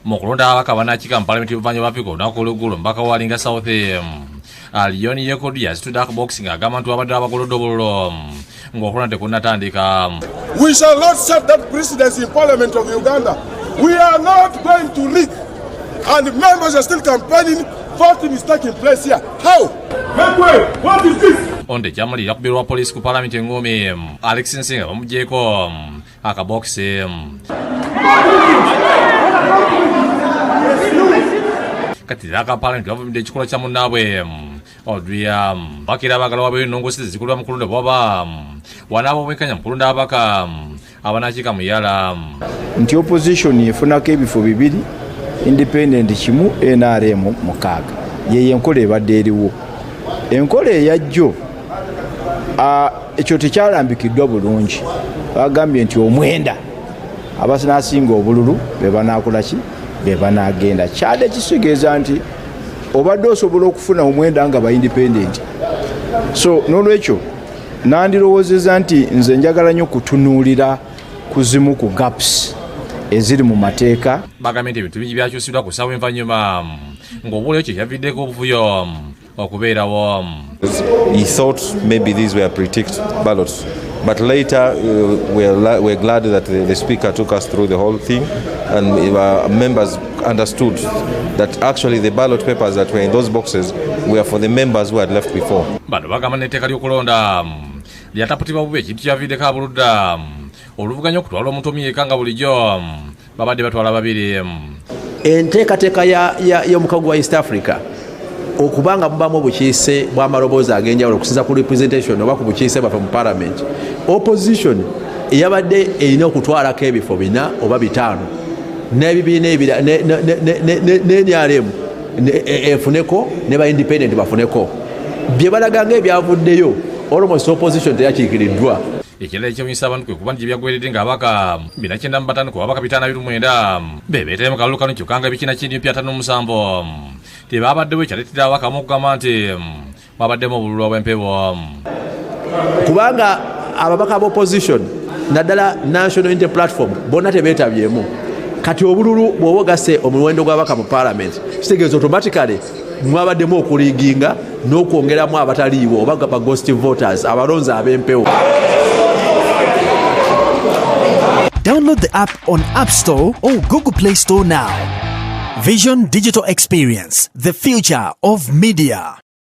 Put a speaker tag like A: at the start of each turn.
A: Mu kulonda ababaka abanakiika mu palamenti y'obuvanjuba bwa Afrika olunaku olweggulo, omubaka wa Alinga South Leon Yekodu yazitudde akabokisi ng'agamba nti wabadde abagolodde obululu ng'okulonda tekunnatandika.
B: We shall not set that precedence in Parliament of Uganda. We are not going to rig. And members are still campaigning. Voting is taking place here. How? Make way. What is this?
A: Ono tekyamulira yakubirwa poliisi ku palamenti eng'omi. Alex Nsinga bamugyeko akabokisi. Kati era aka palamenti bavumidde ekikolwa kya munnaabwe Odria. Bakira abaagala wabeeyo ennongoosereza ezikolebwa mu kulonda bwaba wanaaba obwenkanya mu kulonda ababaka abanakiika mu yala.
C: Nti opposition efunako ebifo 2, independent 1, NRM 6. Yeyo enkola ebadde eriwo. Enkola eyajjo, ekyo tekyalambikiddwa bulungi. Bagambye nti 9 abasinasinga obululu be banaakola ki? Be banaagenda. Kyadde kitegeeza nti obadde osobola okufuna 9 nga ba independent. So n'olwekyo nandirowoozezza nti nze njagala nnyo kutunuulira ku zimu ku gaps eziri mu mateeka.
A: Bagambye nti ebintu bingi byakyusiddwa ku ssaawa envannyuma ng'obuuliro kye kyaviiriddeko obuvuyo okubeerawo.
D: He thought maybe these were pre-ticked ballots, but later we're glad that the speaker took us through the whole thing, and members understood that actually the ballot papers that were in those boxes were for the members who had left before.
A: Bano bagamba n'etteeka ly'okulonda lyataputibwa bubi, ekintu kyaviiriddeko ab'oludda oluvuganya okutwala omuntu omu yekka nga bulijjo babadde batwala 2.
E: Enteekateeka y'omukago gwa East Africa okubanga mubamu obukiise bw'amaloboozi ag'enjawulo okusinza ku representation oba ku bukiise bwaffe mu parliament, opposition eyabadde erina okutwalako ebifo 4 oba 5 n'ebibiina ebira ne NRM efuneko ne ba independent bafuneko, bye balaga ng'ebyavuddeyo almost opposition teyakiikiriddwa.
A: Ekirala ekyewuunyisa abantu kwe kuba nti gye byaggweredde ng'ababaka 495 ku babaka 529 be beetabye mu kalulu kano, kyokka nga ebikiina ky'NUP 57 tebabaddewo, ekyaleetera ababaka abamu okugamba nti wabaddemu obululu obw'empewo.
E: Kubanga ababaka b'opposition naddala National Unity Platform bonna tebeetabyemu, kati obululu bw'oba ogasse omuwendo gw'ababaka mu parliament kitegeeza automatically mwabaddemu okuliiginga n'okwongeramu abataliiwo oba ba ghost voters, abalonzi ab'empewo.
F: Download the app on App Store or Google Play Store now. Vision Digital Experience, the future of media.